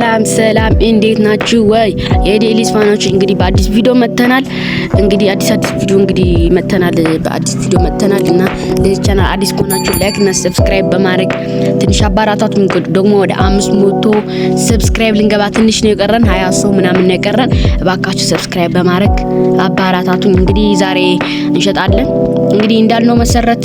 ሰላም ሰላም፣ እንዴት ናችሁ? ወይ የዴሊስ fan ኦች፣ እንግዲህ በአዲስ ቪዲዮ መጥተናል። እንግዲህ አዲስ አዲስ ቪዲዮ እንግዲህ መጥተናል፣ በአዲስ ቪዲዮ መጥተናል እና ለዚህ ቻናል አዲስ ከሆናችሁ like እና subscribe በማድረግ ትንሽ አበረታቱ። ደግሞ ወደ 500 subscribe ልንገባ ትንሽ ነው የቀረን፣ 20 ሰው ምናምን ነው የቀረን። እባካችሁ subscribe በማድረግ አበረታቱን። እንግዲህ ዛሬ እንሸጣለን። እንግዲህ እንዳልነው መሰረት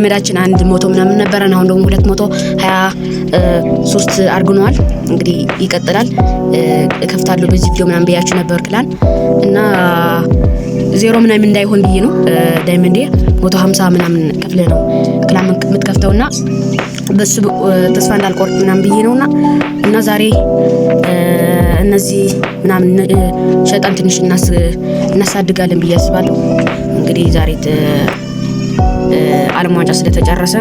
መዳችን 100 ምናምን ነበረን። አሁን ደግሞ 223 አድርገነዋል። እንግዲህ ይቀጥላል። እከፍታለሁ በዚህ ቪዲዮ ምናምን ብያችሁ ነበር clan እና ዜሮ ምናምን እንዳይሆን ብዬ ነው። Diamond ኤ 150 ምናምን ከፍለ ነው clan የምትከፍተውና በሱ ተስፋ እንዳልቆርጥ ምናምን ብዬ ነውና እና ዛሬ እነዚህ ምናምን ሸጠን ትንሽ እናሳድጋለን ብዬ አስባለሁ። እንግዲህ ዛሬ ዓለም ዋንጫ ስለተጨረሰ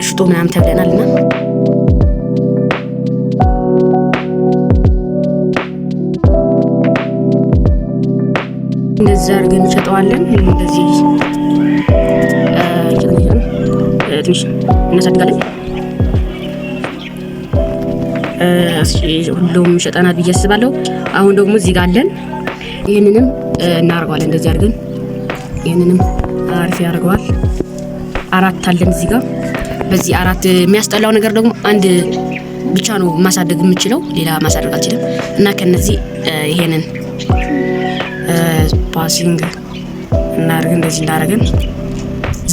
ሽጡ ምናምን ተብለናል እና እንደዚህ አድርገን እንሸጠዋለን። እንደዚህ ትንሽ እናሳድጋለን። ሁሉም ሸጠናል ብዬ አስባለሁ። አሁን ደግሞ እዚህ ጋር አለን። ይህንንም እናደርገዋለን እንደዚህ አድርገን ይህንንም አሪፍ ያደርገዋል። አራት አለን እዚህ ጋር። በዚህ አራት የሚያስጠላው ነገር ደግሞ አንድ ብቻ ነው ማሳደግ የምችለው፣ ሌላ ማሳደግ አልችልም። እና ከነዚህ ይሄንን passing እናደርግ እንደዚህ እንዳደረግን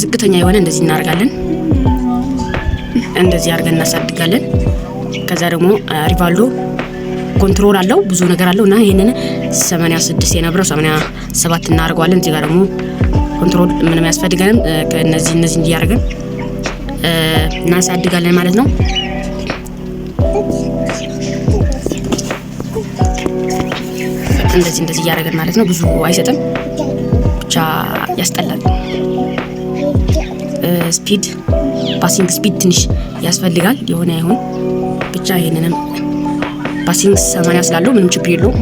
ዝቅተኛ የሆነ እንደዚህ እናደርጋለን። እንደዚህ አድርገን እናሳድጋለን። ከዛ ደግሞ ሪቫልዶ control አለው፣ ብዙ ነገር አለው እና ይሄንን 86 የነበረው 87 እናደርገዋለን። እዚህ ጋር ደግሞ control ምንም ያስፈልገንም ከነዚህ እነዚህ እንዲያደርገን እናሳድጋለን ማለት ነው። እንደዚህ እንደዚህ እያደረገን ማለት ነው። ብዙ አይሰጥም፣ ብቻ ያስጠላል። Speed፣ passing speed ትንሽ ያስፈልጋል። የሆነ ይሁን ብቻ ይሄንንም passing 80 ስላለው ምንም ችግር የለውም።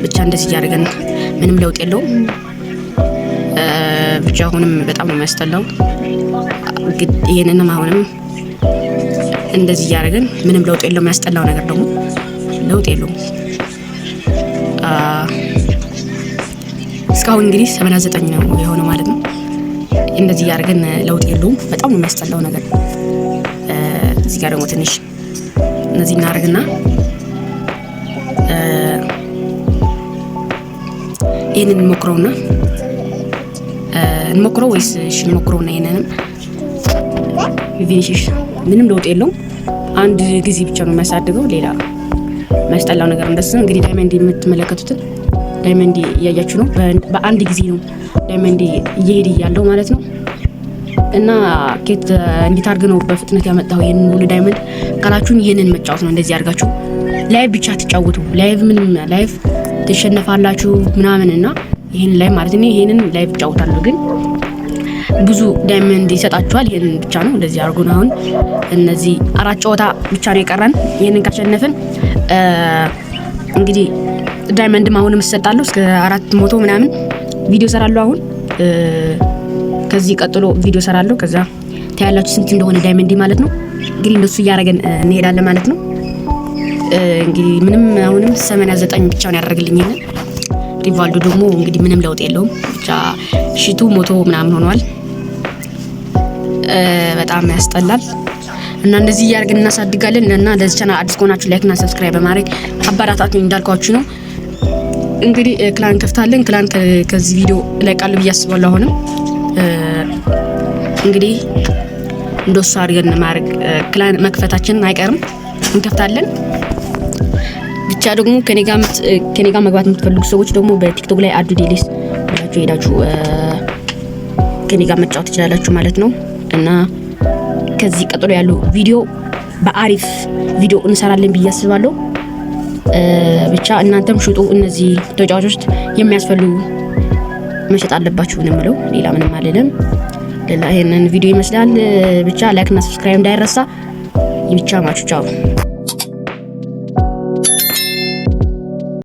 ብቻ እንደዚህ እያደረገን ምንም ለውጥ የለውም። ብቻ አሁንም በጣም ነው የሚያስጠላው። ይሄንንም አሁንም እንደዚህ እያደረገን ምንም ለውጥ የለውም። ያስጠላው ነገር ደግሞ ለውጥ የለውም። እስካሁን እንግዲህ 89 ነው የሆነው ማለት ነው። እንደዚህ እያደረገን ለውጥ የለውም። በጣም ነው የሚያስጠላው ነገር። እዚህ ጋር ደግሞ ትንሽ እነዚህ እናደርግና ይህንን እንሞክረውና እንሞክረው ወይስ እሺ እንሞክረውና ይሄንንም ቪኒሺየስ ምንም ለውጥ የለውም። አንድ ጊዜ ብቻ ነው የሚያሳድገው። ሌላ የሚያስጠላው ነገር እንደሱ ነው። እንግዲህ diamond የምትመለከቱትን diamond እያያችሁ ነው። በአንድ ጊዜ ነው diamond እየሄደ ያለው ማለት ነው። እና ኬት እንዴት አድርገህ ነው በፍጥነት ያመጣው ይሄንን ሁሉ diamond ካላችሁን፣ ይሄንን መጫወት ነው። እንደዚህ አድርጋችሁ live ብቻ ትጫወቱ። Live ምንም live ትሸነፋላችሁ ምናምን እና ይሄን ላይ ማለት ነው። ይሄንን live እጫወታለሁ ግን ብዙ diamond ይሰጣችኋል። ይሄንን ብቻ ነው እንደዚህ አድርጎ ነው። አሁን እነዚህ አራት ጨዋታ ብቻ ነው የቀረን። ይሄንን ካሸነፍን እንግዲህ diamond ም አሁንም እሰጣለሁ እስከ 400 ምናምን ቪዲዮ ሰራለሁ። አሁን ከዚህ ቀጥሎ ቪዲዮ ሰራለሁ። ከዛ ታያላችሁ ስንት እንደሆነ diamond ማለት ነው። እንግዲህ እንደሱ እያደረገን እንሄዳለን ማለት ነው። እንግዲህ ምንም አሁንም 89 ብቻ ነው ያደረግልኝ። ይሄንን ሪቫልዶ ደግሞ እንግዲህ ምንም ለውጥ የለውም። ብቻ ሽቱ 100 ምናምን ሆኗል። በጣም ያስጠላል። እና እንደዚህ እያደረግን እናሳድጋለን። እና ለዚህ ቻናል አዲስ ከሆናችሁ like እና subscribe በማድረግ አበረታቱኝ። እንዳልኳችሁ ነው። እንግዲህ clan ከፍታለን። Clan ከዚህ ቪዲዮ እለቃለሁ ብዬ አስባለሁ። አሁንም እንግዲህ እንደሱ አድርገን ማድረግ clan መክፈታችንን አይቀርም፣ እንከፍታለን። ብቻ ደግሞ ከኔ ጋር መግባት የምትፈልጉ ሰዎች ደግሞ በቲክቶክ ላይ አዱ ዴሊስ ብላችሁ ሄዳችሁ ከኔ ጋር መጫወት ትችላላችሁ ማለት ነው። እና ከዚህ ቀጥሎ ያሉ ቪዲዮ በአሪፍ ቪዲዮ እንሰራለን ብዬ አስባለሁ። ብቻ እናንተም ሽጡ። እነዚህ ተጫዋቾች የሚያስፈልጉ መሸጥ አለባችሁ ነው የምለው። ሌላ ምንም አልልም። ሌላ ይሄንን ቪዲዮ ይመስላል። ብቻ like እና subscribe እንዳይረሳ። ብቻ ማችሁ ቻው።